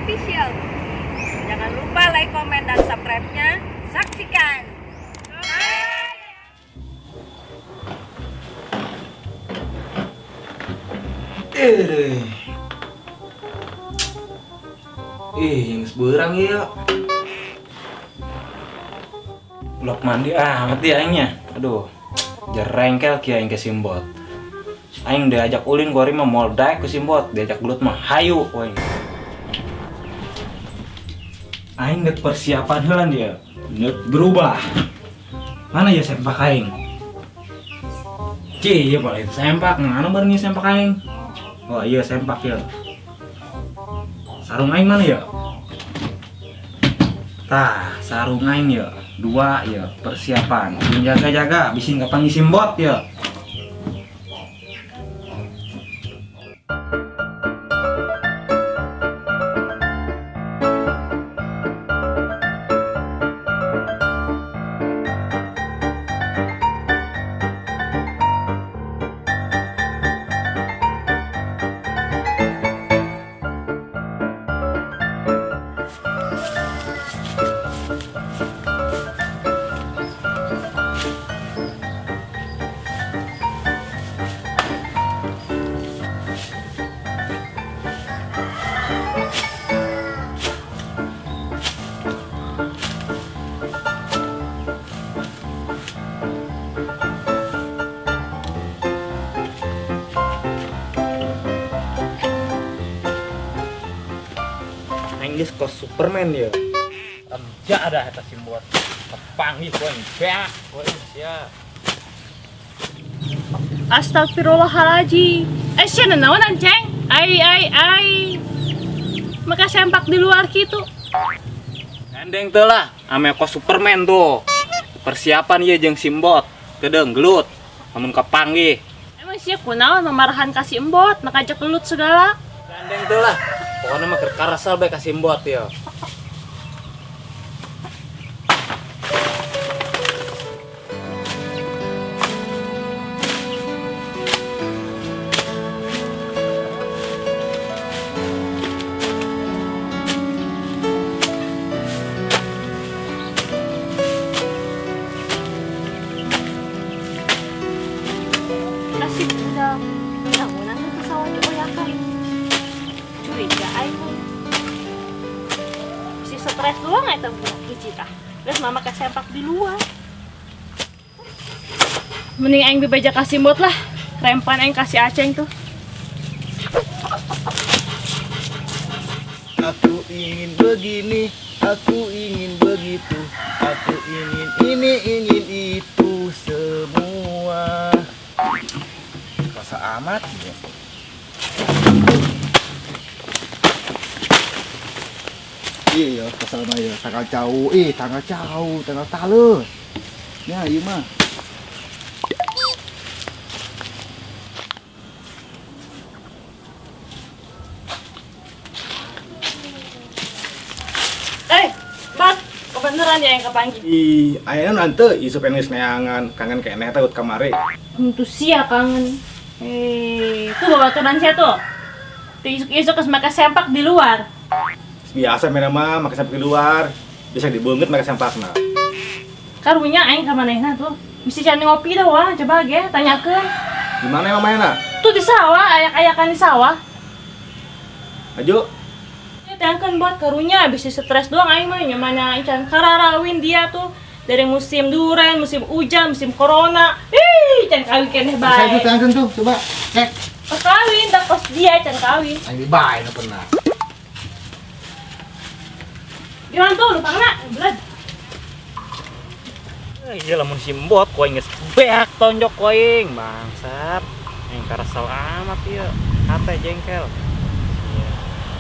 Official. Jangan lupa like, komen, dan subscribe-nya. Saksikan. Eh. Ih, yang seberang ya. Blok mandi ah, mati aingnya. Aduh. Jerengkel kieu aing ke simbot. Aing diajak ulin kuari mah moal daek ku simbot, diajak gelut mah hayu ku aing. Aing dek persiapan heula dia. Dek berubah. Mana ya sempak aing? Cih, iya boleh sempak. Mana barunya sempak aing? Oh iya sempak ya. Sarung aing mana ya? Tah, sarung aing ya. Dua ya, persiapan. Jaga-jaga, bisin kapan simbot ya. Aing geus kos Superman ya. Emja ada eta simbot. Kepanggih ku aing beak ku aing sia. Astagfirullahaladzim. Eh, sia naonan, Ceng? Ai ai ai. Maka sempak di luar gitu. Gandeng teu lah, ame kos Superman tuh. Persiapan ieu jeung simbot. Kedeung gelut. Lamun kepanggih. Emang sia kunaon memarahan ka si embot, maka ajak gelut segala. Gandeng teu lah. Pokoknya mah keur karasal bae ka simbot ya. Kasih udah bangunan itu sawah dioyakan. Curiga aing mah. Si stres doang eta budak hiji tah. Terus mama ke sempak di luar. Mending aing bebeja ka simbot lah. Rempan aing kasih aceng tuh. Aku ingin begini, aku ingin begitu, aku ingin ini, ingin itu semua. Rasa amat ya. Iya, kesel mah ya, tanggal jauh, tanggal jauh, tanggal talus. Ya, iya mah. Mat, kebeneran ya yang kepanggil. Ih, ayeuna nanti isu penis neangan, kangen keneh teh ut kamari. Tentu sia kangen. Tuh babaturan sia tuh. Tuh isuk-isuk geus make sempak di luar. Biasa mena mah make sempak di luar. Bisa dibeungeut make sempakna. Karunya aing ka manehna tuh. Bisa can ngopi dah wah, coba ge tanyakeun. Di mana emang mainna? Tuh di sawah, ayak-ayakan di sawah. Aju. Ya tanyakeun buat karunya bisa stres doang aing mah nyamanna can kararawin dia tuh. Dari musim duren, musim hujan, musim corona. Ih, can kawin keneh bae. Saya tuh tanyakeun tuh, coba cek. Pas kawin, dah kos dia can kawin. Aing bae nu pernah. Gimana tuh, lupa nggak? Belad. Iya lamun simbot ku aing geus beak tonjok ku aing, bangsat. Aing karasal amat ieu, hate jengkel.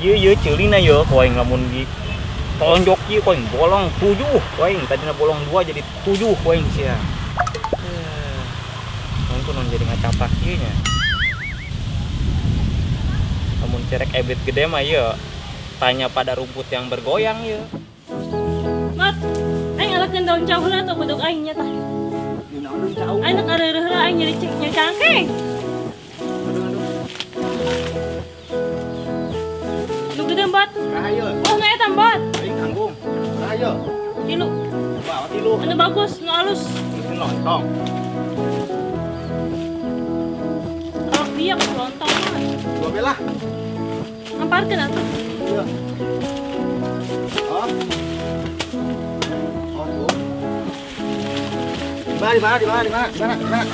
Ieu ieu ceulina ieu ku aing lamun di tonjok ieu ku aing bolong 7 ku aing, tadina bolong 2 jadi 7 ku aing sia. Mun kunaon jadi ngacapak ieu nya. Lamun cerek ebit gede mah ieu tanya pada rumput yang bergoyang ieu. Mat, aing ngalakeun daun cau heula tuh bedog aing nya tah. Aing nak areureun heula aing nyeri cek nya cangkeng. Gede bot. Rahayu. Oh, nu eta bot. Aing tanggung. Rahayu. Tilu. Wah, tilu. Anu bagus, nu alus. Ini lontong. Kalau dia ke lontong mah. Dua belah. Ngamparkeun atuh. Iya. Oh. Oh, tuh. Di mana, di mana, di mana, di mana, di mana, di mana?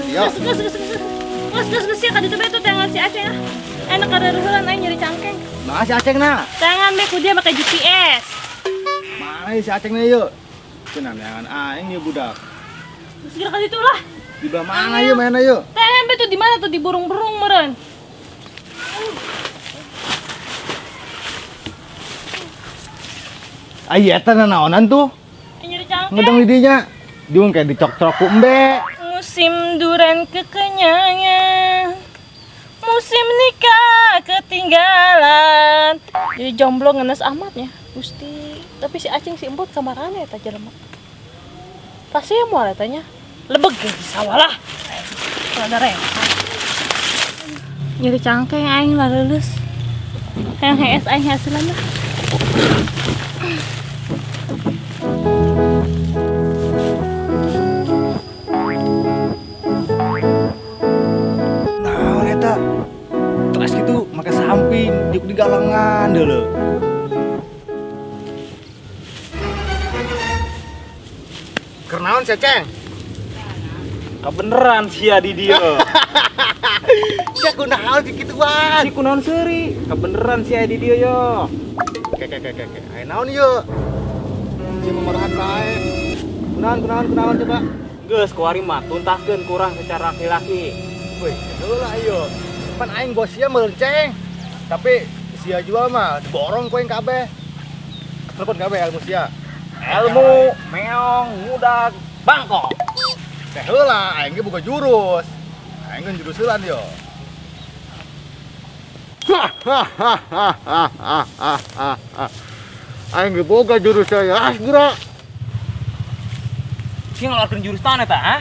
Iya. Geus geus geus geus. Geus geus geus ya ka ditu bae tuh tangan si Aceng ah. Enak kada aing nyeri cangkeng. Mana si Aceng na? Tangan be ku dia make GPS. Mana si Aceng na yuk? Cenah neangan aing ieu budak. Terus kira ka ditu lah. Di belah mana yuk mainna yuk? Tangan be tuh di mana tuh di burung-burung meureun. Ai eta nanaonan tuh? Nyeri cangkeng. Ngedeng di dinya. Diung kayak dicok-cok ku embe. Musim duren kekenyangan, musim nikah ketinggalan. Jadi jomblo ngenes amatnya, Gusti. Tapi si Aceng si Embut kamarana eta jelema. Pasti ya moal etanya. Lebeg ge di sawah lah. Rada repot. Nyeri cangkeng aing lah leuleus. Hayang hees aing hasilan lah. Naon eta? Terus gitu make samping juk di galengan deuleu. Keur naon sia, Ceng? Kebeneran sia di dieu. Sia kunaon kikituan? Si kunaon seuri? Kebeneran sia di dieu yo. Oke, oke, oke, oke. Aya naon ieu? Sia memarahan bae. Kunaon, kunaon, kunaon coba? Geus kuari mah tuntaskeun kurang secara laki-laki. Wih, heula ieu. Pan aing bos sia meureun, Ceng. Tapi sia jual mah diborong ku aing kabeh. Telepon kabeh ilmu sia. Ilmu meong ngudag bangkok. Teh heula aing ge boga jurus. Aing geus jurus heulan yo. Aing ge boga jurus saya. Ah, geura. Sia ngeluarkeun jurus naon eta, ha?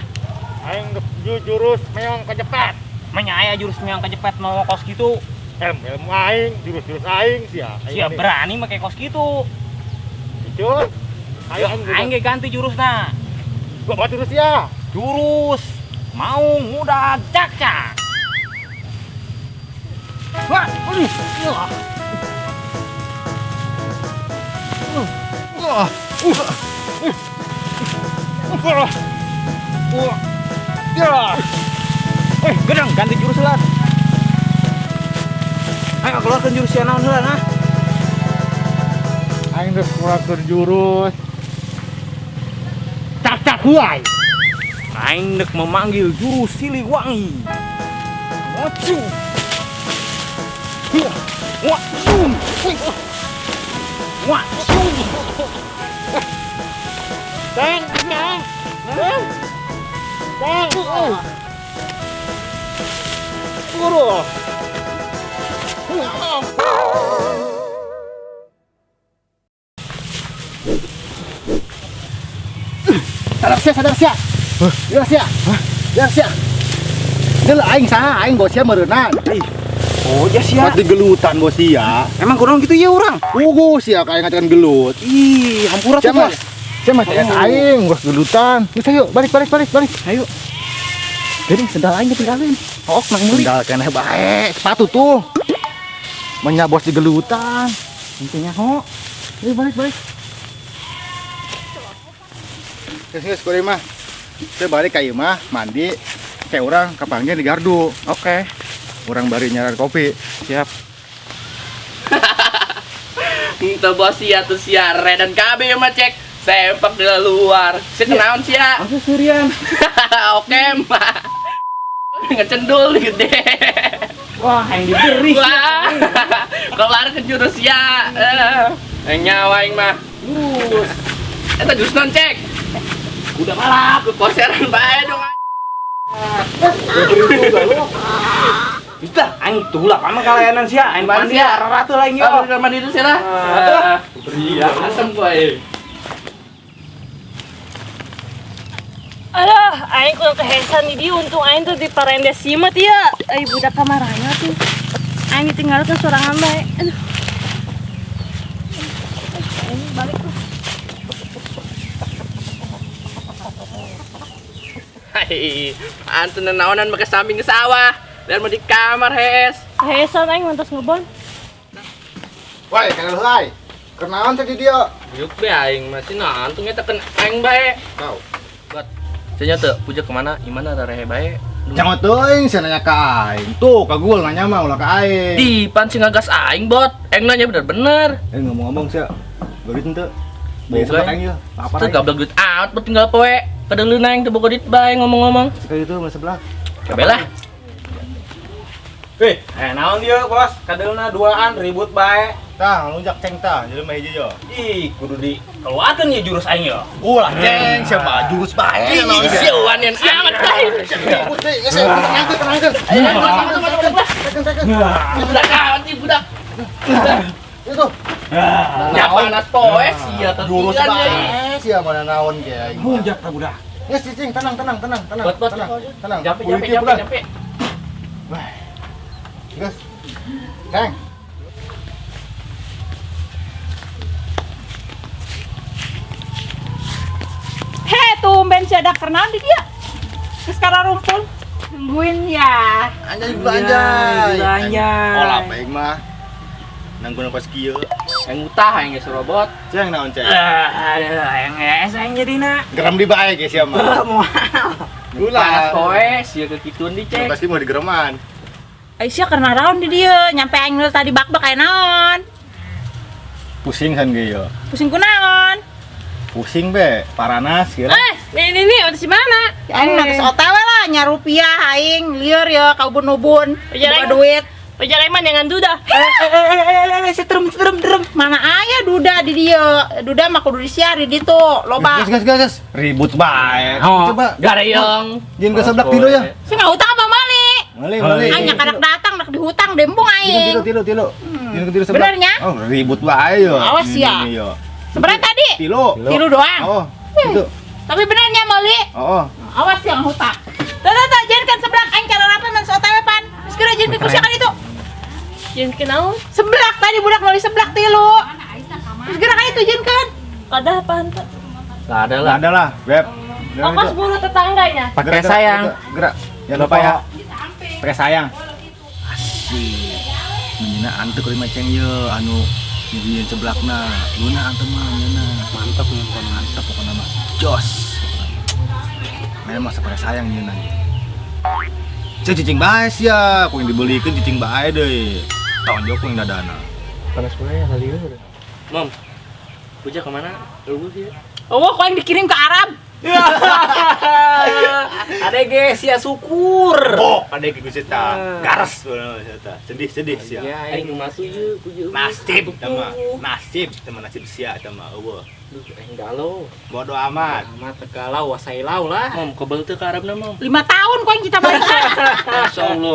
Aing jurus meong kejepet. Manya aya jurus meong kejepet mau kos kitu. Ilmu aing, jurus-jurus aing sia. Sia berani make kos kitu. Jujur. Ayo aing ge ganti jurusna. Gua bawa jurus ya. Jurus mau ngudag cak-cak. Wah, aduh. Wah. Wah. Wah. Wah. Ya. Gedang ganti jurus lah. Ayo keluarkan jurus sia naon heula nah. Aing geus keluarkeun jurus. Cak-cak huai. Aing dek memanggil jurus Siliwangi. Wacu. Wacu. Wacu. Ceng, ceng. Ceng. Guru. Sadar sia, sadar sia. Sadar sia. Sadar sia. Deuleu aing saha, aing bos sia meureunan. Oh, ya sia. Mati gelutan bos sia. Emang kurang gitu ya urang? Ugu sia kayak ngajakan gelut. Ih, hampura tuh bos. Sia mah sia aing bos gelutan. Geus ayo balik balik balik balik. Ayo. Geuning sendal aing ketinggalin. Oh, nang meuli. Sendal keneh bae, sepatu tuh. Menya bos digelutan. Intinya ho. Ayo balik balik. Geus geus kuring mah. Saya balik ka ieu mah mandi. Kayak urang kapanggih di gardu. Oke. Urang bari nyaran kopi. Siap. Ente bos sia tuh sia dan KB mah cek sepak di luar. Si kenaon sia? Maksud surian. Oke mah. Ngecendul gede. Wah, yang diberi. Wah. Kelar ke jurus sia. Yang nyawa aing mah. Jurus. Eta jurus non cek. Udah balap. Koseran bae dong. Bisa, aing tulak sama kalayanan sia, aing mandi sia. Ratu lah aing yo. Kamar mandi dulu sia lah. Iya, asem gua eh. Aduh, aing kurang kehesan di dia, untung aing tuh di parende simet ya. Ai budak kamarana tuh. Aing ditinggalkeun sorangan bae. Aduh. Aing balik tuh. Hai, antun naonan make samping ke sawah. Dan mau di kamar hees. Heesan aing mantas ngebon. Woi, kenal heulai. Kenaon teh di dieu? Yuk be aing masih nah antung eta ken aing bae. Kau. Buat. Cenah teu puja kemana? Imana rarehe bae. Jangan teuing sia nanya ka aing. Tuh, ka Google nanya mah ulah ka aing. Di pan sing ngagas aing bot. Aing nanya bener-bener. Eh ngomong-ngomong sia. Duit henteu. Bayar Boga. seblak aing yeuh. Lapar Teu aing. gablek duit out bet tinggal poe. Kadeuleun aing teu boga duit bae ngomong-ngomong. Sekali itu mah seblak. Kabeh lah. Eh, naon dia, Bos? Kadeulna duaan ribut bae. Tah, ngalunjak ceng tah, jelema hiji yo. Ih, kudu di keluarkeun ye jurus aing yo. Ulah ceng, sia mah jurus bae. Ih, sieuan yang amat bae. Ribut deui, geus tenangkeun, tenangkeun. Tenangkeun, Budak amat sih budak. Itu. Ya panas poe sia Jurus tetilan bae sia mana naon ge aing. Lunjak tah budak. Geus cicing, tenang, tenang, tenang, tenang. Buat, buat. Tenang, tenang. Jampe Kuy jampe kieu jampe budak. jampe. Geus. Ceng. He, tumben si ada kenaon di dia. Geus kararumpul. Nungguin ya. Anjay gula anjay. Gula anjay. Olah aing mah. Nanggung kos kieu. Aing utah aing geus robot. Ceng naon ceng? Ah, aing geus aing jadina. Geram di bae ge sia mah. Moal. Gula. Panas poe sia kekituan di cek. Pasti mau digereman. Aisyah karena raon di dia, nyampe aing nu tadi bak-bak aya naon. Pusing kan ge yo. Pusing ku naon? Pusing be, paranas kira. Eh, ini nih, udah si mana? Aing mah geus OTW lah nya rupiah aing lieur ya ka ubun-ubun. Iya, Boga duit. Pajar aing mah jangan duda. Setrum setrum setrum. Mana aya duda di dieu? Duda mah kudu disiar di ditu, loba. Gas gas gas. Ribut bae. Oh. Coba Gareyong. jeung ke seblak tilu ya. Sing ngahutang apa meuli? Meuli meuli. Aing nya kadak datang nak dihutang dembung aing. Tilu tilu tilu. Tilu tilu seblak. Benernya? Oh, ribut bae yo. Awas ya. Ini, yo. Sebenarnya tadi Tilu. tilu doang. Oh, itu. Tapi benernya meuli. Oh, oh. Awas yang hutang. Tuh tuh tuh jangan kan seblak aing cara rapi man OTW pan. Geus kira jeung kusia kan itu. Jeung kenaon? Seblak tadi budak meuli seblak tilu. Geus geura ka itu jeung kan. Kadah apa henteu? Enggak ada lah. Ada lah, Beb. Ongkos buru tetangganya. Pakai sayang. Gerak. Jangan lupa ya. Pakai sayang. Asik. Menyina ante kuring maceng ye anu nyieun seblakna. Luna ante mah nyeuna. Mantap nih, Mantap pokokna mah. Jos. Memang masa pakai sayang nyeuna. Cek cicing bae sia, ku yang dibelikeun cicing bae deui. Tonjok ku yang dadana. Panas bae kali ieu. Mom. Puja kemana? Lu sih. Oh, kau yang dikirim ke Arab. Ada ge sia syukur. Oh, pada ge geus eta. Gares eta. Sedih-sedih sia. Iya, Aing nu masuk ieu, puja. Nasib tama, nasib tama nasib sia tama eueuh. Duh, aing galau. Bodoh amat. Amat tegalau wasailau lah. Mom, kebel teu ka Arabna, Mom. 5 tahun kau yang kita balik. Masyaallah.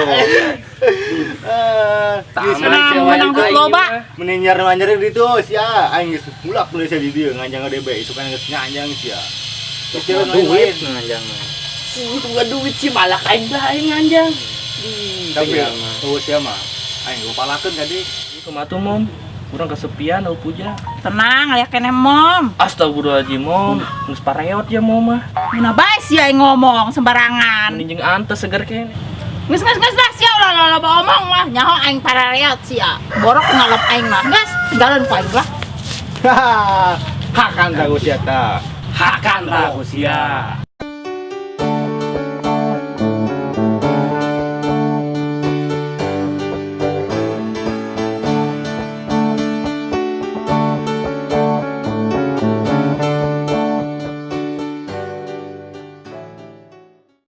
Eh, Taman menang duit loba. Mending nyar nganjar di ditu sia, aing geus mulak Malaysia di dieu nganjang DB isukan geus nganjang sia. Geus sia Duit nganjang. Sih, bukan duit sih malah aing bae nganjang. Tapi eueuh sia mah aing lupalakeun tadi. Kumaha tuh, Mom? Kurang kesepian eueuh puja. Tenang, aya keneh mom. Astagfirullahaladzim, Mom. Geus pareot ya, Mom mah. Mun bae sia yang ngomong sembarangan. Mending jeung ante seger kene. Geus geus geus lah sia ulah loba omong lah. Nyaho aing parareot sia. Borok ngalap aing mah. Geus, tinggalin ku aing lah. Hakan ta sia ta. Hakan ta sia.